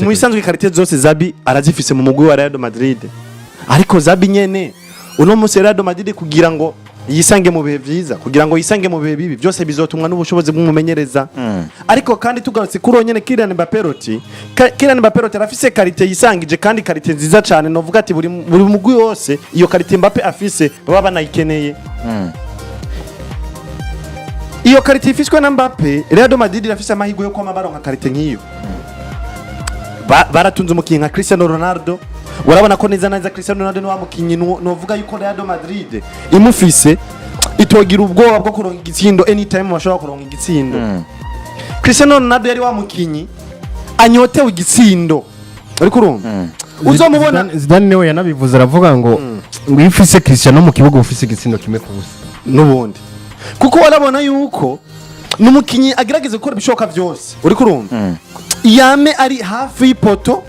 Mu bisanzwe qualité zose Xabi arazifise mu mugwi wa Real Madrid, ariko Xabi nyene uno munsi Real Madrid kugira ngo yisange mu bihe vyiza, kugira ngo yisange mu bihe bibi, byose bizotumwa n'ubushobozi bw'umumenyereza. Ariko kandi tugarutse kuri uwo nyene Kylian Mbappé Loti, Kylian Mbappé Loti arafise qualité yisangije kandi qualité nziza cyane. Novuga ati buri mugwi wose iyo qualité Mbappé afise baba banayikeneye. Iyo qualité ifiswe na Mbappé, Real Madrid irafise amahirwe yo kwama baronka qualité nk'iyo. Baratunze umukinnyi nka Cristiano Ronaldo. Urabona ko neza neza Cristiano Ronaldo ni wa mukinnyi novuga yuko Real Madrid imufise itogira ubwoba bwo kuronka igitsindo. Anytime bashobora kuronka igitsindo. Cristiano Ronaldo yari wa mukinnyi anyotewe igitsindo, ariko urumva uzomubona. Zidane niwe yanabivuze, aravuga ngo iyo ufise Cristiano mu kibuga ufise igitsindo 1-0. N'ubundi kuko warabona yuko ni umukinnyi agerageza gukora ibishoboka byose, uriko urumva, yame ari hafi y'ipoto,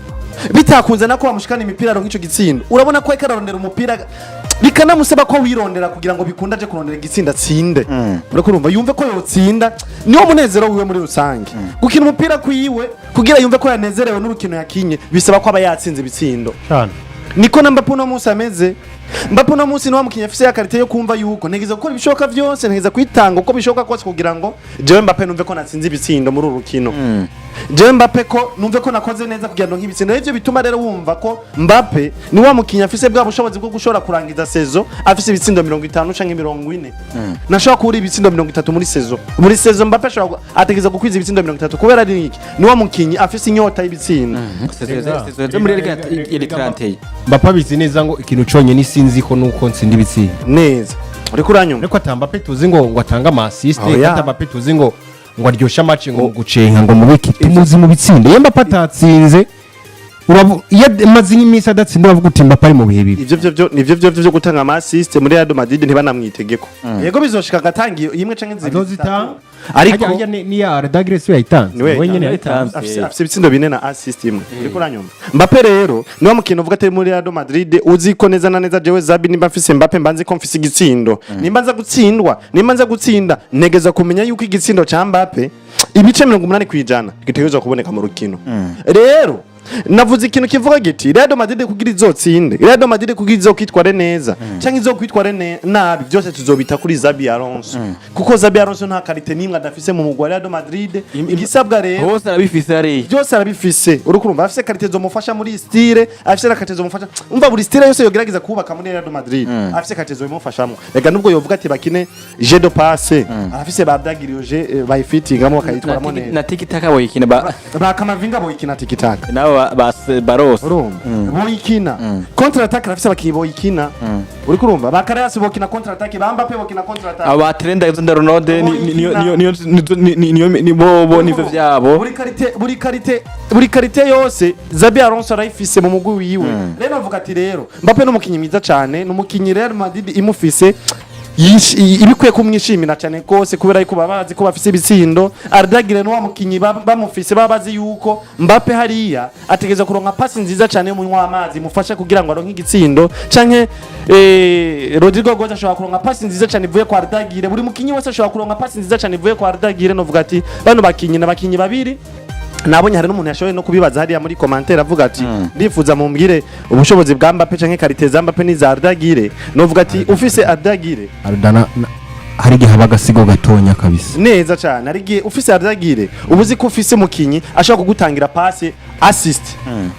bitakunze nako bamushikana imipira aronka ico gitsindo. Urabona ko ariko ararondera umupira, bikanamusaba ko wirondera kugira ngo bikunde aje kurondera igitsindo atsinde. Uriko urumva, yumve ko yotsinda, niwo munezero wiwe muri rusange. Gukina umupira kwiwe kugira yumve ko yanezerewe n'urukino yakinye bisaba ko aba yatsinze ibitsindo. Cyane. Niko na Mbappe uno munsi ameze. Mbappe uno munsi ni wa mukinnyi afise ya qualité yo kumva yuko ntegeza gukora ibishoboka byose, ntegeza kwitanga uko bishoboka kose kugira ngo jewe Mbappe numve ko natsinze ibitsindo muri uru rukino, jewe Mbappe ko numve ko nakoze neza kugira ngo nk'ibitsindo. Ivyo bituma rero wumva ko Mbappe ni wa mukinnyi afise bwa bushobozi bwo gushobora kurangiza saison afise ibitsindo 50 canke 40. Nashobora kubura ibitsindo 30 muri saison. Muri saison Mbappe ashobora ategeza gukwiza ibitsindo 30. Kubera ari iki? Ni wa mukinnyi afise inyota y'ibitsindo. Saison muri Liga yari 31. Mbappe abizi neza ngo ikintu conyine sinzi ko nuko ntsinda ibitsindo. Neza, uriko uranyumva. Ariko ata Mbappe tuzi ngo atange ama assist. Oya. Ata Mbappe tuzi ngo aryoshe amaci, ngo gucenga, ngo mubiki. Tumuzi mu bitsindo. Iyo Mbappe atatsinze, iyo amaze nk'iminsi adatsinda, uravuga uti Mbappe ari mu bihe bibi. Ivyo byo nivyo byo gutanga ama assist muri Real Madrid ntibanamwitegeko. Yego, bizoshika agatanga imwe canke zibiri. Azozitanga. Ariko Harya ni ya Arda Güler yayitanze. Niwe. We nyene yayitanze. yayitanze. Afise ibitsindo 4 na assist imwe, uriko uranyumva. Mbappe rero niwe mukino uvuga ati muri Real Madrid uzi ko neza na neza jewe Xabi nimba mfise Mbappe mba nzi ko mfise igitsindo. Nimba nza gutsindwa, nimba nza gutsinda, ntegeza kumenya yuko igitsindo ca Mbappe ibice 80% gitegerezwa kuboneka mu rukino. Rero navuze ikintu kivuga giti Real Madrid kugira izotsinde, Real Madrid kugira izokwitware neza canke izokwitware nabi, byose tuzobita kuri Xabi Alonso, kuko Xabi Alonso nta qualité nimwe adafise mu mugwi wa Real Madrid. Igisabwa rero Hose arabifise hariya. Byose arabifise, uriko urumva, afise qualité zomufasha muri style, afise na qualité zomufasha, umva, buri style yose yogerageza kubaka muri Real Madrid afise qualité zomufashamo. Rega nubwo yovuga ati bakine jeu de passe, arafise ba Dagiriyo je bayifitingamo bakayitwaramo neza. Na tiki taka boyikina ba Ba Kamavinga boyikina tiki taka. Nabo ba Baros. Urumva, boyikina contre attaque, arafise abakinyi boyikina, uriko urumva, ba Carreras bokina contre attaque, ba Mbappe bokina contre attaque. Aba Trent Alexander-Arnold niyo niyo niyo ni bobo nivyo vyabo. Buri qualité yose Xabi Alonso arayifise mu mugwi wiwe. Rero avuga ati rero Mbappe ni umukinyi mwiza cyane, ni umukinyi Real Madrid imufise ibikwiye kumwishimira cyane rwose, kubera yuko baba bazi ko bafise ibitsindo. Arda Güler ni wa mukinyi bamufise baba bazi yuko Mbappe hariya ategereza kuronka pasi nziza cyane yo munywa amazi imufasha kugira ngo aronke igitsindo, canke Rodrygo Goes ashobora kuronka pasi nziza cyane ivuye kwa Arda Güler. Buri mukinyi wese ashobora kuronka pasi nziza cyane ivuye kwa Arda Güler. Novuga ati bano bakinyi n'abakinyi babiri nabonye hari n'umuntu yashoboye no kubibaza hariya muri commentaire, avuga ati ndifuza mumbwire ubushobozi bwa Mbappe canke qualité za Mbappe n'iza Arda Güler. Novuga ati ufise Arda Güler Arda hari igihe haba agasigo gatonya kabisa. Neza cyane. Hari igihe ufise Arda Güler uba uzi ko ufise umukinyi ashobora kugutangira passe assist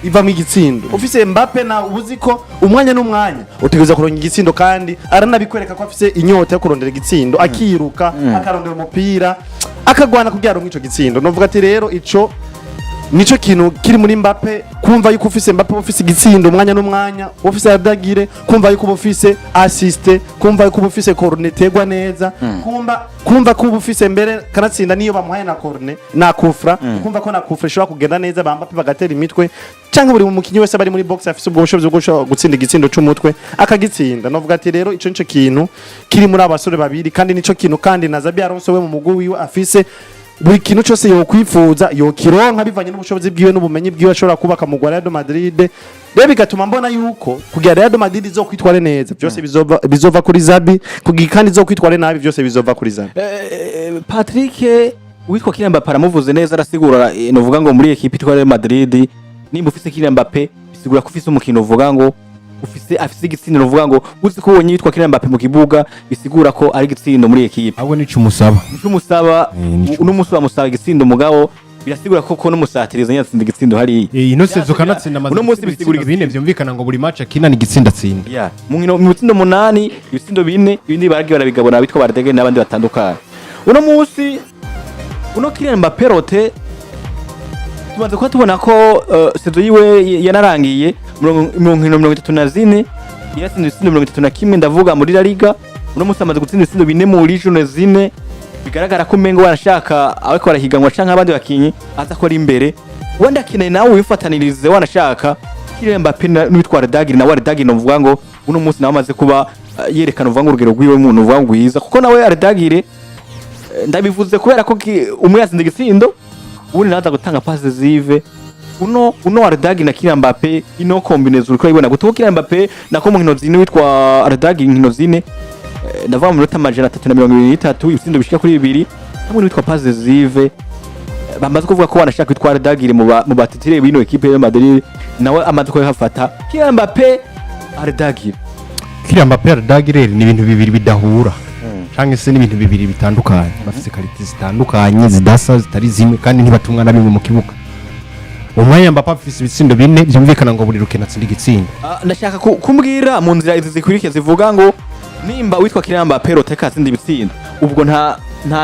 ivamo igitsindo. Ufise Mbappe na uba uzi ko umwanya n'umwanya utegereza kuronka igitsindo, kandi aranabikwereka ko afise inyota yo kurondera igitsindo, akiruka, akarondera umupira, akagwana kugira aronke ico gitsindo. Novuga ati rero ico nico kintu kiri muri Mbappe. Kumva yuko ufise Mbappe uba ufise igitsindo umwanya n'umwanya, ufise Arda Güler kumva yuko uba ufise assist, kumva yuko uba ufise corner itegwa neza, kumva ko uba ufise mbere kanatsinda niyo bamuhaye na corner na coup franc, kumva ko na coup franc ishobora kugenda neza, ba Mbappe bagatera imitwe, cyangwa buri mukinyi wese bari muri box afise ubwo bushobozi bwo gushobora gutsinda igitsindo c'umutwe akagitsinda. Novuga ati rero ico nico kintu kiri muri abasore babiri, kandi nico kintu kandi na Xabi Alonso we mu mugwi wiwe afise buri kintu cyose yokwifuza yokironka bivanye n'ubushobozi bwiwe n'ubumenyi bwiwe ashobora kubaka mu Real Madrid. Rero bigatuma mbona yuko kugira Real Madrid izokwitware neza byose bizova kuri Xabi, kugira kandi izokwitware nabi byose bizova kuri Xabi. Patrick witwa Kylian Mbappe aramuvuze neza, arasigura, novuga ngo muri equipe itwa Real Madrid Nimba ufise Kylian Mbappe, bisigura ko ufise umukino, uvuga ngo ufise, afise igitsindo, uvuga ngo uzi ko ubonye yitwa Kylian Mbappe mu kibuga, bisigura ko ari igitsindo muri ekipe. Ahubwo nico umusaba. Nico umusaba. Nico. Uno munsi bamusaba igitsindo, mugabo birasigura ko n'umusatirizi yatsinda igitsindo hariya. Ino saison kanatsinda amaze Uno munsi gutsinda bisigura ibitsindo 4, vyumvikana ngo buri match akina ni igitsinda atsinda. Yeah. Mu nkino, mu bitsindo 8, ibitsindo 4, ibindi baragiye barabigabana bitwa Bardege n'abandi batandukanye. Uno munsi uno Kylian Mbappe rote tumaze kuba tubona ko saison yiwe yanarangiye mu nkino 34 yatsinze ibitsindo 31, ndavuga muri La Liga. Uno munsi amaze gutsinda ibitsindo 4 muri journées 4, bigaragara ko umengo wanashaka ariko barahiganwa canke abandi bakinyi aza ko ari imbere. Wenda akeneye nawe wifatanirize, wanashaka Kylian Mbappe n'uwitwa Arda Güler. Nawe Arda Güler novuga ngo uno munsi nawe amaze kuba yerekana, uvuga ngo urugero rwiwe muntu, uvuga ngo rwiza, kuko nawe Arda Güler, ndabivuze kubera ko umwe yatsinze igitsindo, uwundi nawe aza gutanga passe décisive. Uno Arda Güler na Kylian Mbappe, ino combinaison uriko urayibona gute? Kuko Kylian Mbappe nako mu nkino 4, witwa Arda Güler inkino 4, ndavuga mu minota 323, ibitsindo bishika kuri 2 hamwe n'uwitwa passe décisive. Bamaze kuvuga ko wanashaka witwa Arda Güler mu ba titulaires b'ino équipe ya Madrid, nawe amaze kuhafata Kylian Mbappe, Arda Güler. Kylian Mbappe, Arda Güler ni ibintu bibiri bidahura cyangwa se n'ibintu bibiri bitandukanye. Bafite qualité zitandukanye, zidasa, zitari zimwe, kandi ntibatumwa na bimwe mu kibuga. Umwanya Mbappe afise ibitsindo 4, byumvikana ngo buri rukino atsinda igitsindo. Ah, ndashaka kumbwira mu nzira izi zikurikira zivuga ngo nimba witwa Kylian Mbappe roteka atsinda ibitsindo, ubwo nta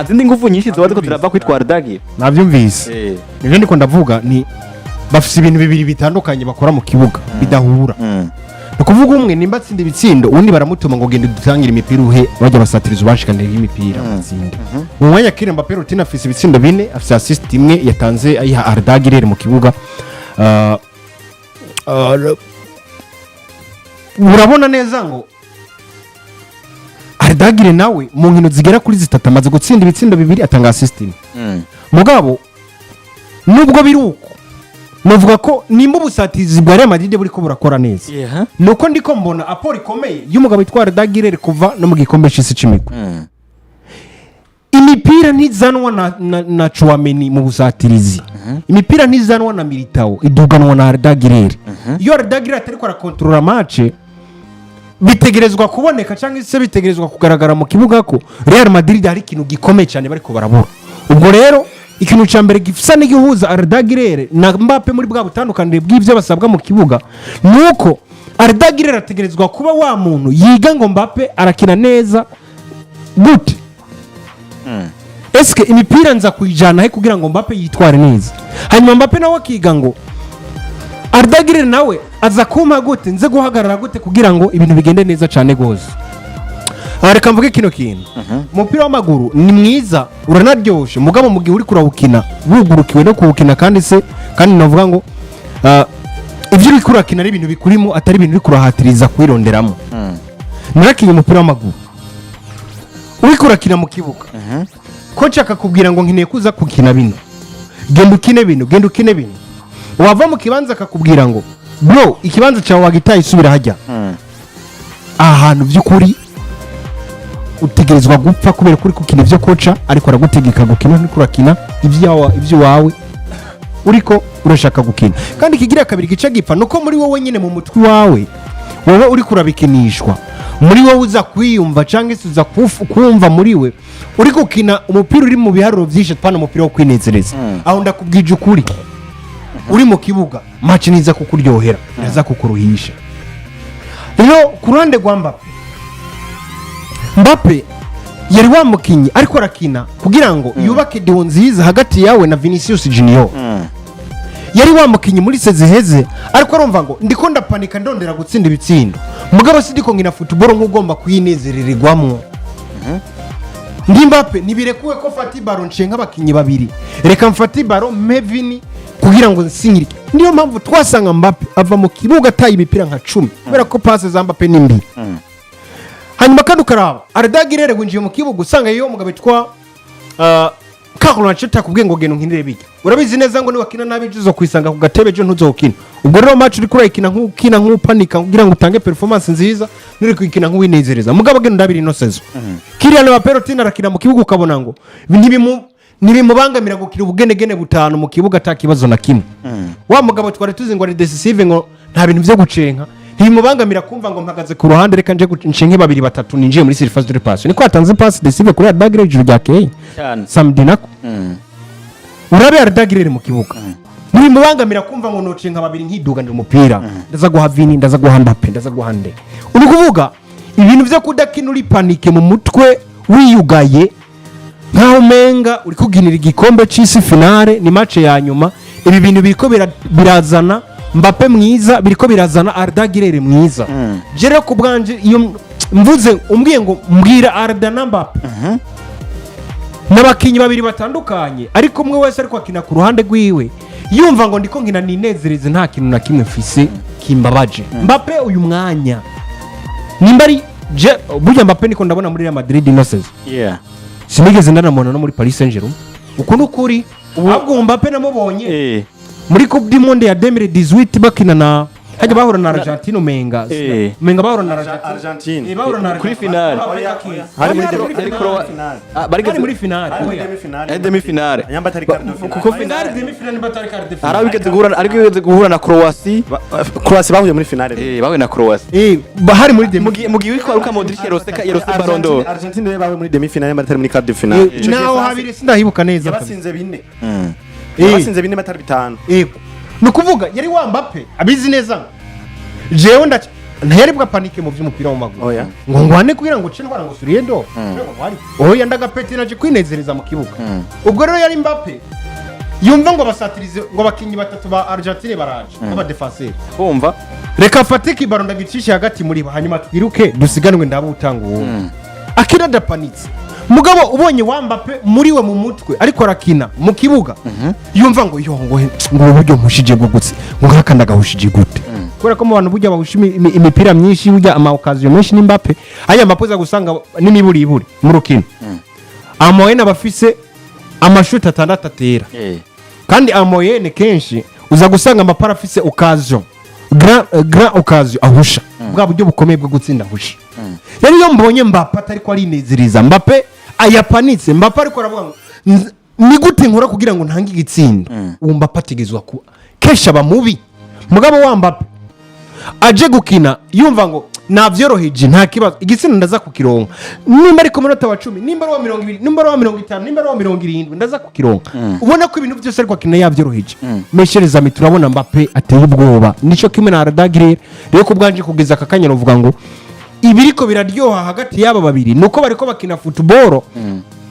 zindi nguvu nyinshi ziba ziko zirava kwitwa Arda Güler. Nabyumvise. Nibyo ndiko ndavuga, ni bafise ibintu bibiri bitandukanye bakora mu kibuga bidahura. Ni ukuvuga umwe nimba atsinda ibitsindo, uwundi baramutuma ngo genda udutangire imipira, uhe bajya basatiriza, ubashikanira imipira batsinde. Mu mwanya Kylian Mbappe Rutine afise ibitsindo 4, afise assist imwe yatanze ayiha Arda Güler mu kibuga. Urabona neza ngo Arda Güler nawe mu nkino zigera kuri 3 amaze gutsinda ibitsindo 2, atanga assist imwe. Mugabo nubwo biri uko, navuga ko nimba ubusatirizi bwa Real Madrid buriko burakora neza, nuko ndiko mbona apport ikomeye y'umugabo witwa Arda Güler kuva no mu gikombe c'isi c'imigwi. Imipira ntizanwa na Tchouameni mu busatirizi, imipira ntizanwa na Militao, iduganwa na Arda Güler. Iyo Arda Güler atariko arakontorora match, bitegerezwa kuboneka cyangwa se bitegerezwa kugaragara mu kibuga ko Real Madrid hari ikintu gikomeye cyane bariko barabura. Ubwo rero ikintu cya mbere gisa n'igihuza Arda Güler na Mbappe muri bwa butandukanire bw'ibyo basabwa mu kibuga ni uko Arda Güler ategerezwa kuba wa muntu yiga ngo Mbappe arakina neza gute, eske imipira nza kuyijyana he kugira ngo Mbappe yitware neza? Hanyuma Mbappe nawe akiga ngo Arda Güler nawe aza kumpa gute, nze guhagarara gute kugira ngo ibintu bigende neza cyane rwose. Aha reka mvuge kino kintu: umupira w'amaguru ni mwiza, uranaryoshe, mugabo mu gihe uri kurawukina wugurukiwe no kuwukina, kandi se kandi navuga ngo ibyo uri kurakina ari ibintu bikurimo, atari ibintu uri kurahatiriza kwironderamo. Narakinye umupira w'amaguru. Uri kurakina mu kibuga, coach akakubwira ngo nkeneye kuza gukina bino, genda ukine bino, genda ukine bino. Wava mu kibanza akakubwira ngo bro, ikibanza cyawe wagitaye, isubira hajya. Aha hantu by'ukuri utegerezwa gupfa kubera ko uri gukina ibyo coach ariko aragutegeka gukina, nturiko urakina iby'iwawe uriko urashaka gukina. Kandi ikigira kabiri gice gipfa nuko muri wowe nyine, mu mutwe wawe, wowe uri kurabikinishwa, muri wowe uza kwiyumva cyangwa se uza kumva muri we uri gukina umupira uri mu biharuro byinshi, apana umupira wo kwinezereza. Aho ndakubwije ukuri, uri mu kibuga match niza kukuryohera, iraza kukuruhisha. Rero ku ruhande rwa Mbappe, Mbappe yari wa mukinnyi ariko arakina kugira ngo yubake duo nziza hagati yawe na Vinicius Junior. Yari wa mukinnyi muri saison iheze ariko arumva ngo ndiko ndapanika ndondera gutsinda ibitsindo, mugabo si ndiko nkina football nk'ugomba kuyinezerererwamo. Ndi Mbappe, ntibirekuwe ko mfata i ballon nshenga abakinnyi babiri, reka mfate i ballon mpe Vini kugira ngo nsinyirike. Niyo mpamvu twasanga Mbappe ava mu kibuga ataye imipira nka 10, kubera ko passe za Mbappe ni mbi. Hanyuma kandi ukaraba Arda Güler winjiye mu kibuga usanga iyo umugabo witwa Carlo Ancelotti akubwiye ngo genda unkinire bijya, urabizi neza ngo niwakina nabi ejo uzokwisanga ku gatebe, ejo ntuzokina. Ubwo rero match uriko urayikina nk'ukina nk'upanika kugira ngo utange performance nziza, nuri kuyikina nk'uwinezereza. Mugabo genda ndabira ino saison, Kylian Mbappe Rotine arakina mu kibuga ukabona ngo ntibimu Ntibimubangamira gukina ubugenegene butanu mu kibuga ata kibazo na kimwe. Wa mugabo twari tuzi ngo ari décisif, ngo nta bintu byo gucenka, ntibimubangamira kumva ngo mpagaze ku ruhande, reka nje ncenke babiri batatu, ninjiye muri surface de réparation. Niko yatanze passe décisive kuri Arda Güler ijoro ryakeye, Cyane. samedi nako. Urabe Arda Güler mu kibuga, ntibimubangamira kumva ngo nocenka babiri nkiduganira umupira, ndaza guha Vini, ndaza guha Mbappe, ndaza guha nde. Uri kuvuga ibintu byo kudakina uri paniqué mu mutwe, wiyugaye nkaho umenga uri kuginira igikombe c'isi, finale ni match ya nyuma. Ibi bintu biriko birazana Mbappe mwiza, biriko birazana Arda Güler mwiza. Je rero ku bwanje, iyo mvuze umbwiye ngo mbwira Arda na Mbappe, n'abakinnyi babiri batandukanye, ariko umwe wese ariko akina ku ruhande rwiwe, yumva ngo ndiko nkina ninezereze, nta kintu na kimwe mfise kimbabaje. Mbappe uyu mwanya nimba ari je, burya Mbappe niko ndabona muri Real Madrid ino saison, sinigeze ndanamubona no muri Paris Saint-Germain. Uku ni ukuri. Ahubwo Mbappe namubonye muri Coupe du Monde ya 2018, bakina na hajya bahura na Argentine, umenga umenga bahura na Argentine. Argentine. Bahura na Kuri Argentine. finale. Mbappe akiza. Hari muri Hari demi- muri Ari finale. Ah, Hari muri finale. Hari muri Oya. demi finale. Ari demi finale. Nyamba atari quart de finale. Kuko Finale, demi finale, batari quart de hari finale. aho bigeze guhura, ariko bigeze guhura na Croatie. Croatie bahuye muri finale. Bahuye na Croatie. Bahari muri demi. Mu gihe witwa Luka Modric yarose Ballon d'Or. Argentine rero bahuye muri demi finale, batari muri quart de finale. Ico gihe Naho France habiri sindahibuka neza. yabatsinze bine. Yabatsinze bine batari bitanu. Yego, ni ukuvuga yari wa Mbappe abizi neza ngo jewe ndaca, ntiyari bwa panique mu by'umupira w'amaguru Oya. ngo ngwane kugira ngo nce ntwara ngo suriye ndo. Oya, ndagapeti naje kwinezereza mu kibuga. Ubwo rero yari Mbappe yumva ngo basatirize, ngo abakinnyi batatu ba Argentine baraje b'abadefanseri, Kumva reka afate ikibaro ndagicishe hagati muri bo, hanyuma twiruke dusiganwe, ndaba utanga uwo akina adapanitse. Mugabo ubonye wa Mbappe muri we mu mutwe ariko arakina mu kibuga, yumva ngo yo ngo ubu buryo mpushije bwo gutse, ngo nkaka ndagahushije gute, kubera ko mu bantu burya bahusha imipira myinshi, burya ama occasion menshi ni Mbappe. Aya Mbappe uza gusanga n'imiburiburi mu rukino en moyenne aba afise amashuti atandatu atera, kandi en moyenne kenshi uza gusanga amapara afise occasion grand occasion ahusha, bwa buryo bukomeye bwo gutsinda ahusha. Rero iyo mbonye Mbappe atari ko arinezereza, Mbappe ayapanitse, Mbappe ariko aravuga ngo ni gute nkora kugira ngo ntange igitsindo, uwo Mbappe ategezwa kuba kenshi aba mubi. Mugabo wa Mbappe aje gukina yumva ngo nabyoroheje, nta kibazo, igitsindo ndaza kukironka, nimba ari ku munota wa 10, nimba ari uwa 20, nimba ari uwa 50, nimba ari uwa 70, ndaza kukironka. Ubona ko ibintu byose ariko akina yabyoroheje. Meshereza mi turabona Mbappe ateye ubwoba, nico kimwe na Arda Güler. Rero ku bwanje, kugeza aka kanya novuga ngo ibiriko biraryoha hagati y'aba babiri nuko bariko bakina football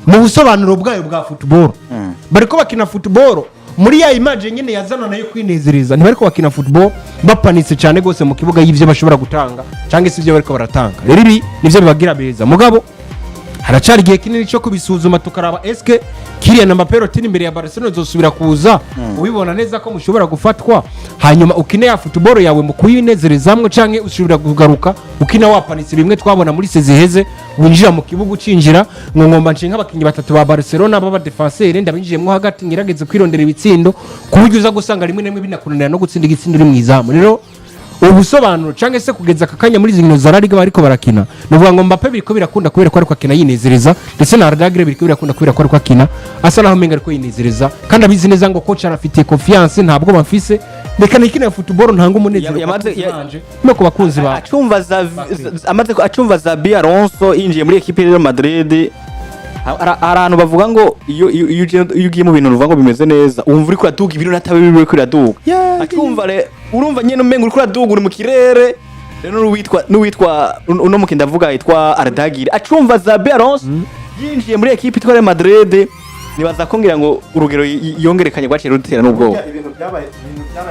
mu busobanuro bwayo bwa football. Bariko bakina football muri ya image nyine yazana nayo kwinezereza. Ntibariko bakina football bapanitse cyane gose mu kibuga y'ivyo bashobora gutanga cyangwa se ibyo bariko baratanga. Rero ibi nivyo bibagira beza, mugabo haracari igihe kinini cyo kubisuzuma, tukaraba eske Kylian Mbappe rotini imbere ya Barcelona izosubira kuza ubibona neza ko mushobora gufatwa, hanyuma ukine ya football yawe mu kuyinezerezamwo, canke usubira kugaruka ukina wapanitse bimwe twabona muri saison iheze, winjira mu kibuga ucinjira ngo ngomba nshinga abakinnyi batatu ba Barcelona b'aba défenseur, ndabinjiyemwo hagati ngerageze kwirondera ibitsindo, ku buryo uza gusanga rimwe na rimwe binakunanira no gutsinda igitsindo uri mu izamu. Rero ubusobanuro cyangwa se kugeza aka kanya muri izi nkino za La Liga bariko barakina, ni ukuvuga ngo Mbappe biriko birakunda kubera ko ariko akina yinezereza, ndetse na Arda Güler biriko birakunda kubera ko ariko akina asa naho umenga ariko yinezereza, kandi abizi neza ngo coach arafitiye confiance, ntabwo bamfise, reka nikine football ntanga umunezero ku bakunzi banje no ku bakunzi ba Acumva za amaze acumva Xabi Alonso yinjiye muri équipe ya Real Madrid, hari ahantu bavuga ngo iyo ugiye mu bintu uvuga ngo bimeze neza, wumva uriko uraduga ibintu natabe biriko uraduga. Acumva urumva nyene umenga uriko uraduga, uri mu kirere. Rero n'uwitwa uno mukinda ndavuga yitwa Arda Güler, acumva Xabi Alonso yinjiye muri équipe itwa Real Madrid, nibaza ko ngira ngo urugero yongerekanye rwaciye rutera n'ubwoba. Ibintu byabaye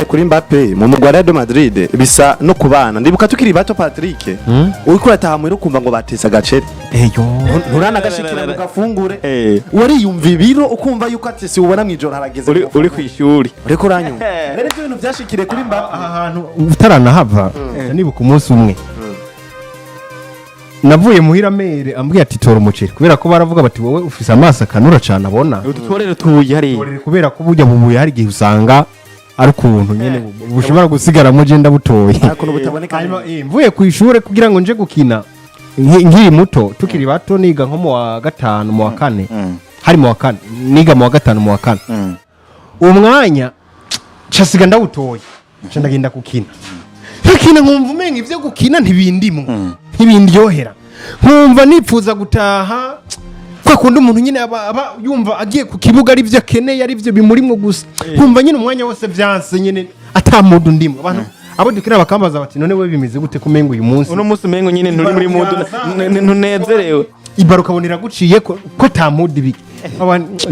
kuri Mbappe mu mugwa Real Madrid bisa no kubana. Ndibuka tukiri bato, Patrick, uriko urataha muhira ukumva ngo batese agaceri, eyo nturanagashikira ngo gafungure, wariyumva ibiro, ukumva yuko ati si ubona mwijoro harageze. Uri kw'ishuri. Uriko uranyumva? Rero ibyo bintu byashikiriye kuri Mbappe. Aha hantu utaranahava, nibuka umunsi umwe navuye muhira, mère ambwiye ati tora umuceri, kubera ko baravuga bati wowe ufise amaso akanura cyane abona. Udutorere tubuye hariya. Torere, kubera ko burya bubuye hari igihe usanga ari ukuntu nyene bushobora gusigaramo, genda butoye. Ukuntu butaboneka. Hanyuma, mvuye ku ishure kugira ngo nje gukina, nkiri muto, tukiri bato, niga nko mu wa gatanu, mu wa kane. Hari mu wa kane, niga mu wa gatanu, mu wa kane. Uwo mwanya casiga ndawutoye, nca ndagenda gukina, nkakina nkumva umenga ivyo gukina ntibindimwo, ntibindyohera, nkumva nipfuza gutaha. Kwa kundi umuntu nyine aba yumva agiye ku kibuga ari byo akeneye, ari byo bimurimwo gusa. Nkumva nyine umwanya wose vyanse nyine, ata mood ndimwo. Abantu abo dukina bakambaza bati: "None we bimeze gute kumenga uyu munsi Uno munsi umengo nyine nturi muri mood, ntunezerewe?" Ibaro ukabona iraguciye ko ta mood biki.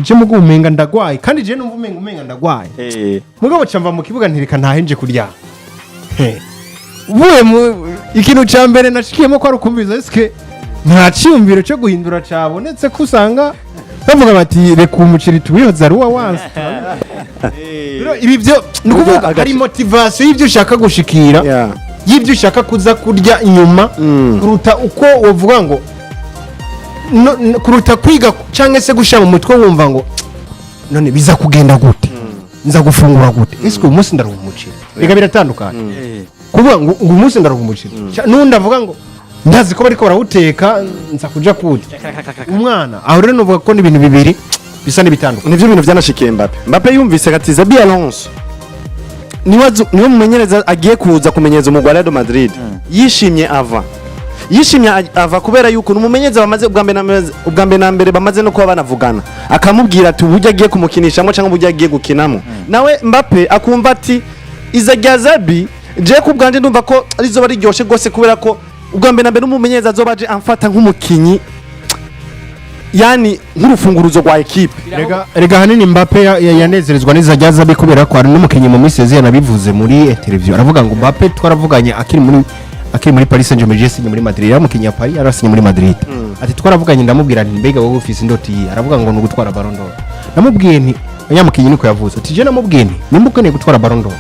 Je mugo umenga ndagwaye, kandi je numva umenga ndagwaye. Mugabo ca mva mu kibuga, ntireka ntahenje kuryama. He. Uvuye mu ikintu ca mbere nashikiyemo ko ari ukumviriza eske nta ciyumviro cyo guhindura cabonetse, ko usanga bavuga bati: "Reka umuceri tuwihoze ari uwa wansi." Rero ibi byo ni ukuvuga hari motivation y'ibyo ushaka gushikira, y'ibyo ushaka kuza kurya inyuma, kuruta uko wovuga ngo kuruta kwiga cyangwa se gushyira mu mutwe wumva ngo: "None biza kugenda gute? Nza gufungura gute? Ese uyu munsi ndaruha umuceri?" Reka biratandukanye kuvuga ngo uyu munsi ndaruha umuceri, n'undi avuga ngo: "Ndazi ko bariko barawuteka, nza kuja kuwurya." Umwana aho rero nuvuga ko ni ibintu bibiri bisa n'ibitandukanye. Nivyo bintu vyanashikiye Mbappe. Mbappe yumvise ati Xabi Alonso niwe mumenyereza agiye kuza kumenyereza umugwi wa Real Madrid, yishimye ava yishimye ava kubera yuko ni umumenyereza bamaze ubwa mbere na mbere bamaze no kuba banavugana, akamubwira ati uburyo agiye kumukinishamo cyangwa uburyo agiye gukinamo. Nawe Mbappe akumva ati iza rya Xabi, je ku bwanje ndumva ko rizoba riryoshe rwose, kubera ko ubwa mbere na mbere n'umumenyereza azoba aje amfata nk'umukinyi, yani nk'urufunguruzo rwa ekipe. Rega ahanini Mbappe yanezerezwa neza rya Xabi, kubera ko hari n'umukinnyi mu minsi yaziye yanabivuze muri interview, aravuga ngo: "Mbappe twaravuganye akiri muri Paris Saint-Germain, yasinye muri Madrid, yari umukinnyi wa Paris, yarasinye muri Madrid." Ati: "Twaravuganye, ndamubwira nti: 'Mbega wowe ufise indoto iyi?' Aravuga ngo ni ugutwara Ballon d'Or. Namubwiye nti," nyamukinnyi niko yavuze, ati: "Je namubwiye nti nimba ukeneye gutwara Ballon d'Or,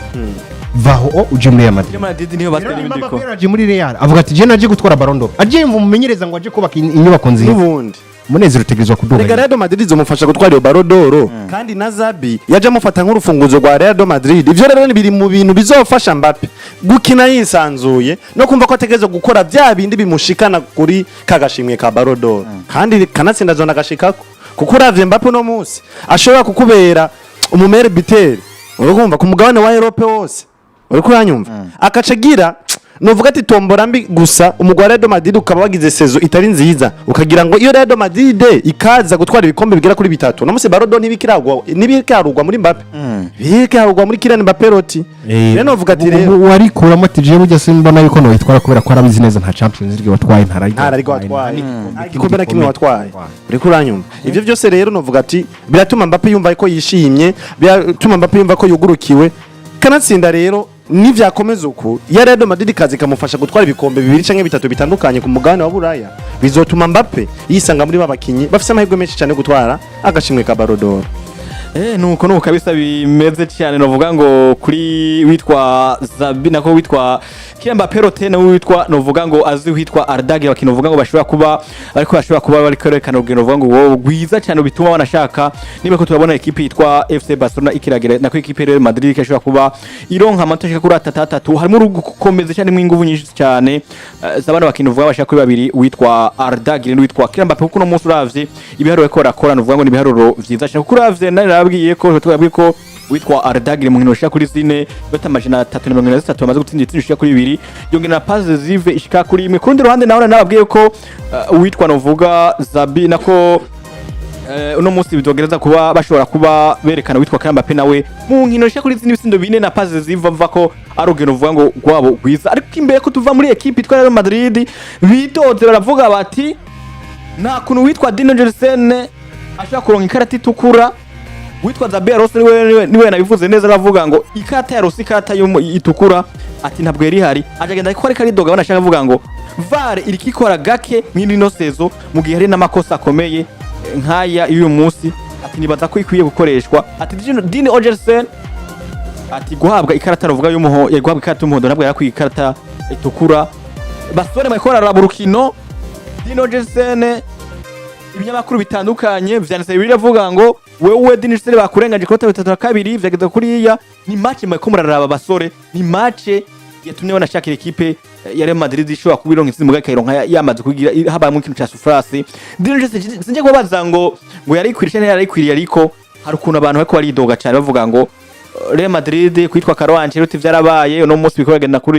vaho o uje muri Real Madrid." Real Madrid niyo batera ibindi Mbappe bikombe. yaraje muri Real avuga ati: "Je naje gutwara Ballon d'Or." Aje yumva umumenyereza ngo aje kubaka inyubako nziza. N'ubundi Umunezero utegerezwa kuduga. Rega Real Madrid izomufasha gutwara iyo Ballon d'Or, kandi na Xabi yaje amufata nk'urufunguzo rwa Real Madrid. Ivyo rero ni biri mu bintu bizofasha Mbappe gukina yisanzuye no kumva ko ategerezwa gukora bya bindi bimushikana kuri kagashimwe ka Ballon d'Or, kandi kanatsinda zona agashikako, kuko uravye Mbappe uno munsi ashobora kukubera umu meilleur buteur, urumva, ku mugabane wa Europe wose, uriko uranyumva, akaca agira novuga ati tombora mbi gusa, umugwi wa Real Madrid ukaba wagize saison itari nziza, ukagira ngo iyo Real Madrid ikaza gutwara ibikombe bigera kuri bitatu, no musi Ballon d'Or ntibikiragwa muri Mbappe, bikiragwa muri Kylian Mbappe roti. Rero novuga ati rero Warikuramo ati: "Jewe burya simbona yuko noyitwara," kubera ko arabizi neza nta Champions League watwaye, ntararyo. Ntarariko watwaye, nta gikombe na kimwe watwaye, uriko uranyumva. Ivyo byose rero novuga ati biratuma Mbappe yumva ko yishimye, biratuma Mbappe yumva ko yugurukiwe. Kanatsinda rero nivyakomeza uku, ya Real Madrid kazi kamufasha gutwara ibikombe bibiri canke bitatu bitandukanye ku mugabane wa Buraya, bizotuma Mbappe yisanga muri babakinyi bafise amahirwe menshi cyane yo gutwara agashimwe ka Ballon d'Or. Nuko kabisa bimeze cyane. Novuga ngo kuri witwa Xabi, nako witwa Kylian Mbappé Rote, nawe witwa novuga ngo azi witwa Arda Güler, bakino novuga ngo bashobora kuba ariko bashobora kuba bari kwerekana urugendo novuga ngo wowe rwiza cyane, bituma banashaka niba ko turabona ekipe yitwa FC Barcelona ikiragera, nako ekipe Real Madrid ishobora kuba ironka amanota ashika kuri atatu atatu, harimo urugukomeza cyane mu inguvu nyinshi cyane z'abana bakino uvuga bashaka kuri babiri, witwa Arda Güler n'uwitwa Kylian Mbappé, kuko no munsi uravye ibiharuro ko barakora novuga ngo ni ibiharuro vyiza cyane, kuko uravye nari nababwiye ko twabwiye ko witwa Arda Güler mu nkino zishika kuri zine bata 373 bamaze gutsinda igitsindo gishika kuri bibiri, yongera na passe décisive ishika kuri imwe. Ku rundi ruhande naho nababwiye ko uwitwa novuga Xabi, nako uno munsi bizogereza kuba bashobora kuba berekana witwa Kylian Mbappé nawe mu nkino zishika kuri zine ibitsindo bine na passe décisive, mva ko ari urugendo uvuga ngo rwabo rwiza. Ariko imbere ko tuva muri ekipe yitwa Real Madrid, bidoze baravuga bati nta kuntu witwa Dean Huijsen ashobora kuronka ikarata itukura. Witwa Xabi Alonso niwe nabivuze neza, aravuga ngo ikarata ya Rossi, ikarata itukura, ati ntabwo yari ihari. Aje agenda ko ariko aridoga, banashaka avuga ngo VAR iriko ikora gake mw'ino ino saison, mu gihe hari n'amakosa akomeye nk'aya y'uyu munsi, ati nibaza ko ikwiye gukoreshwa. Ati Dean Huijsen, ati guhabwa ikarata ruvuga y'umuhondo, guhabwa ikarata y'umuhondo ntabwo yarakwiye ikarata itukura. Basore bariko bararaba urukino, Dean Huijsen, ibinyamakuru bitandukanye vyanditse biravuga ngo wewe Dean Huijsen bakurengaje kuri 32 vyageze kuriya. Ni match mwariko muraraba basore, ni match Yatumye banashakira ekipe ya Real Madrid ishobora kuba ironka intsinzi, mugabo ikayironka yamaze kugira habayemo ikintu ca souffrance. Ndino sinje kubabaza ngo yari ikwiriye canke yari ikwiriye, ariko hari ukuntu abantu bariko baridoga cyane bavuga ngo Real Madrid kwitwa Carlo Ancelotti vyarabaye, uno munsi biriko bagenda kuri